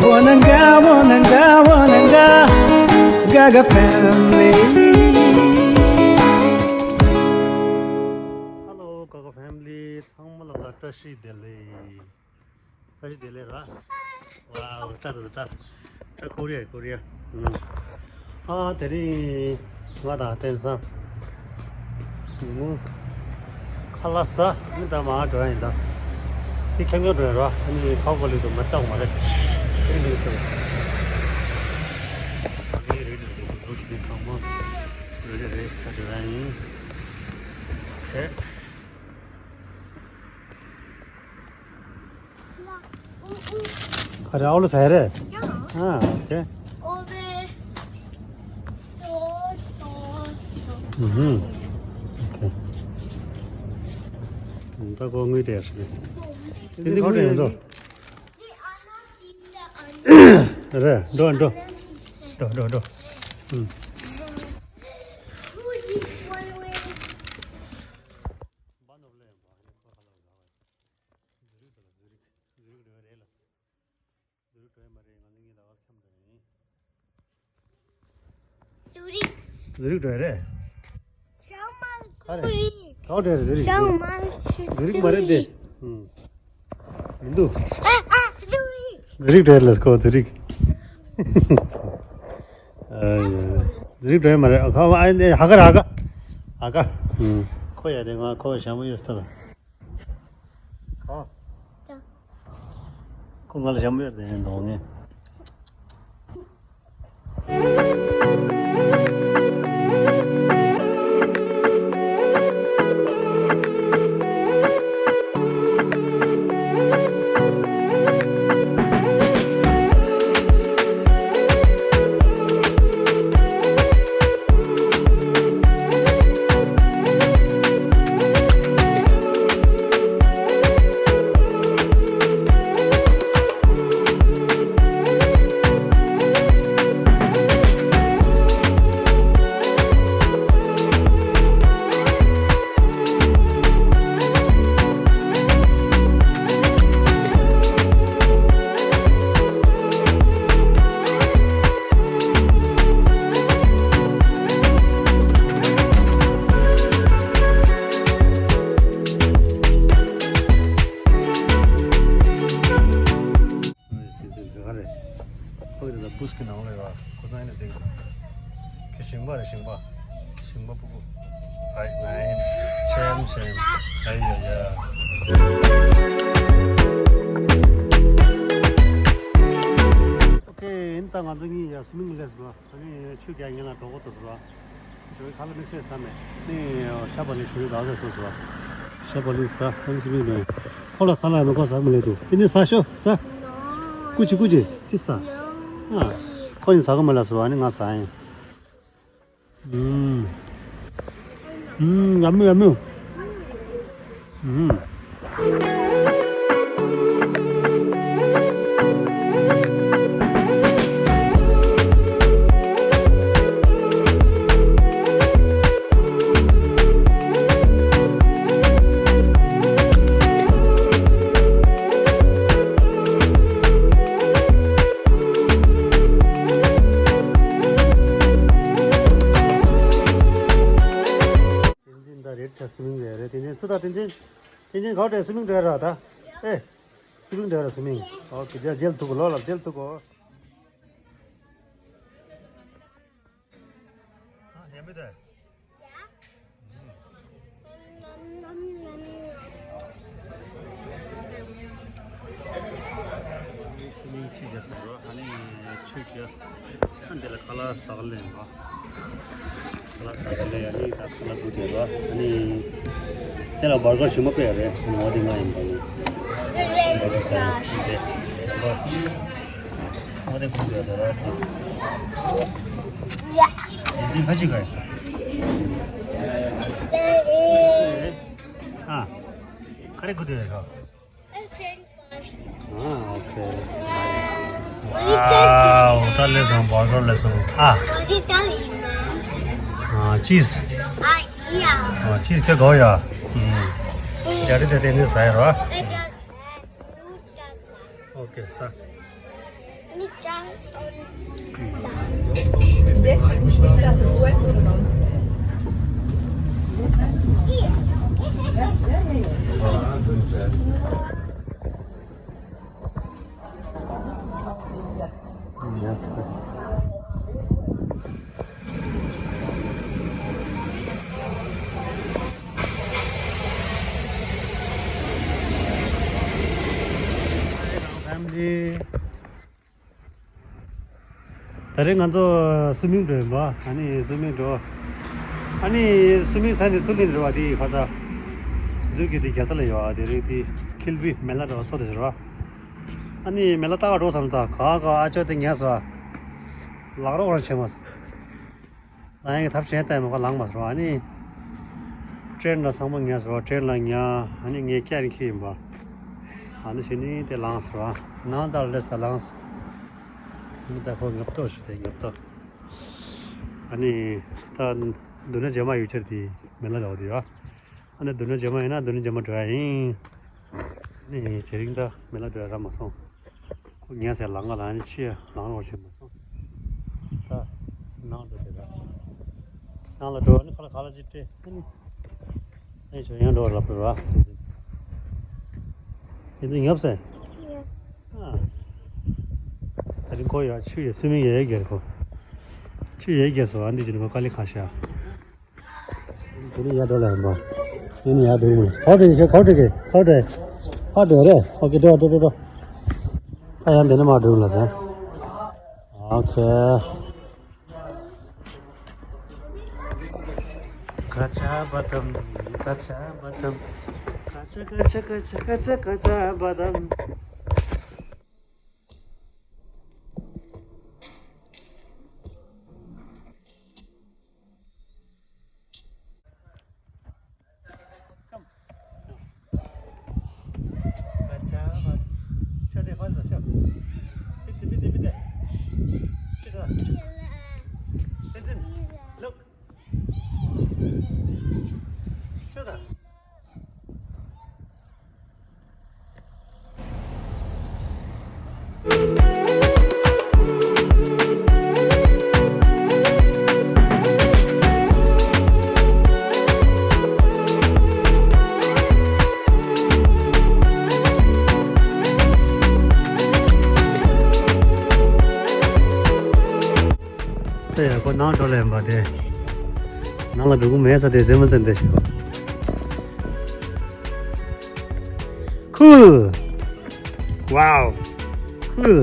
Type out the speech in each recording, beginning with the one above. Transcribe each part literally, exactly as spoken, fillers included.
Wananga, wananga, wananga, Gaga family. Hello, Gaga family. ཚང་མ་ལ་བཀྲ་ཤིས་བདེ་ལེགས། བཀྲ་ཤིས་བདེ་ལེགས་ར། ཝའོ། བཀྲ་ད་བཀྲ། བཀྲ། ཀོ་རི་ཡ། ཀོ་རི་ཡ། ཨ། དེ་རིང་ང་དང་བསྟན་བཟང་། ཉིན་མོ་ཁ་ལག་ཟ། ཨ་ནི་ད་མར་འགྲོ་ཡ་ཡིན་ད། འདི་ཁྱམས་ཁྱམས་འགྲོ་ཡ་ར། ཨ་ནི་ཁ་བ་ལི་དུ་མ་བཏང་མ་རེད། ཨ་ནི་འདི་ཚོ། ཨ་ནི་རེད་འགྲོ་འདུག་འགྲོ་གི་ཚང་མ་རེད་རེད་རེད། ད་འགྲོ་ཡ་ཡིན། ཨེ། ཁ་རེ་ཨོ་ལོ་ཟ་ཡ་རེད། ཨ། ཨོ་ཁེ། ཨུ་ཧུམ། ཨོ་ཁེ། ད་ཁོ་དངུལ་སྤྲད་ཡ་ཞིག་རེད། དེ་འདི་ཁོ་སྤྲད་ཡོང་ཚོ། རེད། འགྲོ་འགྲོ། འགྲོ་འགྲོ་འགྲོ། ཨུམ། ཟུ་རིག་དང་ཟུ་རིག། ཟུ་རིག་འགྲོ་ཡ་རེད་ལ། ཟུ་རིག་འགྲོ་ཡ་མ་རེད། ང་ཚོ་གཉིས་ཟླ་བ་ཁྱམས་འགྲོ་ཡ་ཡིན། ཟུ་རིག། ཟུ་རིག་འགྲོ་ཡ་རེད། ཞའོ་མང་ཟུ་རིག། ག་རེ། ག་རེ་རེད། ཟུ་རིག། ཞའོ་མང་ཟུ་རིག། ཟུ་རིག་མ་རེད་དེ། ཨུམ། མི་འདུག་ཨ་ཨ་ཟུ་རིག། ཟུ་རིག་འགྲོ་ཡ་ལ་ཁོ་ཟུ་རིག། ཨ་ཡ། ཟུ་རིག་འགྲོ་ཡ་མ་རེད། ཨ་ཁ་ཨ་ཨ་ཧ་ག་ར་ཧ་ག་ཧ་ག། ཨུམ། ཁོ་ཡ་དེ་ང་ཁོ་ཞྭ་མོ་གཡོག་ས་ལ། ཨ། ཁོ་ང་ལ་ཞྭ་མོ་གཡོག་དེ་ནས་འདོང་ངེ། ཁོ་གི་དེ་ལ་བུ་སི་ཀི་ནང་ལ་ཡོད། ཁོ་ཚང་ཡིན་ན་ཟིག་ཁྱོད་ཞིང་པ་རེད། ཞིང་པ། ཞིང་པ་སྤུ་གུ། ཨའི་ནའི་ཤེམ་ཤེམ། ཨའི་ཡ་ཡ། ཨོ་ཁེ། ཡིན་ད་ང་ཚོ་གཉིས་ཡ་སུ་མིང་ལས་སུ་ཨ་ནི་ཆུ་རྒྱག་ཡིན་ལ་འགྲོ་གོ་ཐུབ་སོ། ཞོའི་ཁ་ལ་དམིགས་བསལ་ཟ་མེད་ནི། ཤ་བ་ལི་ཞོའི་ག་ཟེར་སོ་སོ། ཤ་བ་ལི་ཟ། ཨ་ནི་སུ་མིང་ལོས། ཁོ་ལ་ཟ་ལ་ནི་ཁོ་ཟ་མི་ལེ་དུ། དེ་ནི་ཟ་ཤོ་ཟ། ཀུ་ཅི་ཀུ་ཅི་དེ་ཟ། ཨ། ཁོ་ཡིན་ཟ་གི་མི་ལ་སོ། ཨ་ནི་ང་ཟ་ཡིན། ཨུམ། ཨུམ། ཡ་མི་ཡ་མི། ཨུམ། བསྟན་འཛིན་ད་རེད་ད་སུ་མིང་རེད་རེད། བསྟན་འཛིན་ཚུ་ད་བསྟན་འཛིན། བསྟན་འཛིན་ག་རེད། སུ་མིང་རེད་ར་ད། ཨེ། སུ་མིང་རེད་ར་སུ་མིང་། ཨོ་ཁེ། རྗེས་ལ་ཐུག་གོ། ལོ་ལ་རྗེས་ལ་ཐུག་གོ། ཨ་ཡ་མི་ད། ཆུ་མིག་ཆུ་རྒྱ་ཟེར་རོ། ཨ་ནི་ཆུ་རྒྱ། ཨ་འདི་ལ་ཁ་ལག་ཟ་ག་ལེན་པ། ཁ་ལག་ཟ་ག་ལེན། ཨ་ནི་ད་ཁ་ལག་བུ་དེ་རོ། ཨ་ནི་དེ་ལ་བར་གར་ཞིམ་པོ་དཔེ་རེད། ཨ་ནི་འོ་དེ་ང་ཡིན་པ་ནི། བར་གར་ཟ་ཡ་དེ་རོ། ཨོ་དེ་ཁུག་ཡོད་དེ་ར། ཡིན་ཁ་ཅིག་ག་ཡ། ཨ། ཁ་རེ་ཁུག་དེ་ཡ་ཁ། ཨ། ཨོ་ཁེ། ཝའོ། ད་ལེ་སོང་། བར་གར་ལེ་སོང་། ཨ། ཨ། ཅིས། ཨ། ཅིས་ཁེ་གོ་ཡ། ཨུམ། ཡ་རི་དེ་དེ་ནི་ཟ་ཡ་ར། ཨོ་ཁེ། ཟ། ཨ་ནི་ Family. ད་རེས་ང་ཚོ་སུ་མིང་འགྲོ་ཡིན་པ། ཨ་ནི་སུ་མིང་འགྲོ། ཨ་ནི་སུ་མིང་ས་ནས་ཚུར་ལེན་འགྲོ་བ་དེ་ཁ་ཚ། འཛུལ་གི་དེ་རྒྱ་ཚ་ལ་ཡོད་ཨ། དེ་རིང་དེ་ཁིལ་བི་མེ་ལ་འགྲོ་ཚོ་དེ་ཟེར་བ། ཨ་ནི་མེ་ལ་ལྟ་ག་འགྲོ་བསམ་ད་ག་ག་ཨ་ཅོ་དེ་ཉལ་སོ། ལག་རོགས་རང་བྱས་མ་སོང་། ལ་ཡང་ཐབས་གཞན་བལྟས་མ་ཁ་ལངས་མ་སོང་ཨ་ནི། ཀྲེན་ལ་ཚང་མ་ཉལ་སོ། ཀྲེན་ལ་ཉལ་ཨ་ནི་ངས་སྐྱ་རིང་ཁྱེར་ཡིན་པ། ཨ་ནི་ཞི་ནི་དེ་ལངས་སོ། ནང་ལྟར་ལས་ས་ལངས་སོ། ཨ་ནི་ད་ཁོ་ངབ་ཏོ་ཞིག་དེ་ངབ་ཏོ། ཨ་ནི་ད་མདུན་ན་རྗེས་མ་ཡོད་ཆེར་དེ་མེ་ལ་ལ་འོ་དེ་ཡོད། ཨ་ནི་མདུན་ན་རྗེས་མ་ཡིན་ན་མདུན་ན་རྗེས་མ་འགྲོ་ཡ་ཡིན། ཨ་ནི་དེ་རིང་ད་མེ་ལ་འགྲོ་ཡ་རག་མ་སོང་། ཁོ་ཉལ་སའི་ལམ་ཁ་ལ་ཨ་ནི་ཕྱི་ལམ་རོགས་བྱེད་མ་སོང་། ད་ནང་འགྲོ་དེ་ར། ནང་ལ་འགྲོ་ཨ་ནི་ཁ་ལ་ཁ་ལ་ཅིག་སྤྲད་ཨ་ནི། ཨ་ནི་ཞོ་ཡང་འགྲོ་ལབ་ར། དེ་ཚོ་ཉོབ་སེ། ཨ། ད་རིང་ཁོ་ཡ་ཆུ་ཡ་སུ་མིང་ཡ་ཡ་རྒྱལ་ཁོ། ཆུ་ཡ་ཡ་རྒྱལ་སོ་ཨ་འདི་ཅི་ནི་ཁོ་དཀའ་ལས་ཁ་ཤ། དེ་ནི་ཡར་འགྲོ་ལ་ཡིན་པ། དེ་ནི་ཡར་འགྲོ་གི་མ་རེད། ཁོ་དེ་གི་ཁོ་དེ་གི་ཁོ་དེ། ཁོ་དེ་རེད། ཨོ་ཁེ་འགྲོ་འགྲོ་འགྲོ་འགྲོ། ད་ཡང་འདི་ནི་མར་འགྲོ་ལ་ཟེར། ཨོ་ཁེ། ཀ་ཅ་བ་དམ། ཀ་ཅ་བ་དམ། ཀ་ཅ་ཀ་ཅ་ཀ་ཅ་ཀ་ཅ་ཀ་ཅ་བ་དམ། Come. Good job. Show the, hold on, show. Bitte, bitte, bitte. Sit down. Tenzin, look. Show the. ད་ཡ་ཁོ་ནང་འགྲོ་ལེན་པ་དེ། ནང་ལ་འགྲོ་གི་མེད་ས་དེ་ཟེར་མ་ཟེར་འདི་ཞིག Cool. Wow. Cool.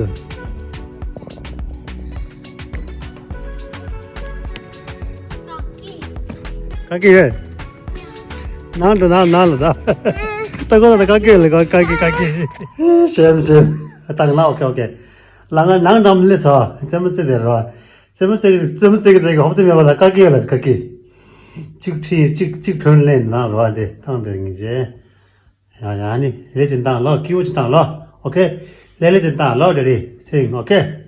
ཀ་ཀི་ཡོད། ནང་དུ་ནང་ནང་ལ་ད། ད་གོ་ད་ཀ་ཀི་ལ་ཀ་ཀི་ཀ་ཀི། ཤེམ་ཤེམ། ད་ང་ཨོ་ཁེ་ཨོ་ཁེ། ལ་ང་ནང་འགྲམ་ལས་སོ། ཙེ་མོ་ཙེ་དེ་རོ། ཙེ་མོ་ཙེ་ཙེ་མོ་ཙེ་ཙེ་ཧོབ་ཏེ་མེད་པ་ལ་ཀ་ཀི་ཡོད་ལ་ཀ་ཀི། གཅིག་ཁྲི་གཅིག་གཅིག་ཁྲོན་ལེན་ན་རོ་དེ་ཐང་དེ་ངེས་ཅན། ཡ་ཡ་ནི་ལས་ཅན་དང་ལོ་ཀིའུ་ཅི་དང་ལོ། ཨོ་ཁེ། ལས་ལས་ཅན་དང་ལོ་དེ་རེད་སེང་ཨོ་ཁེ།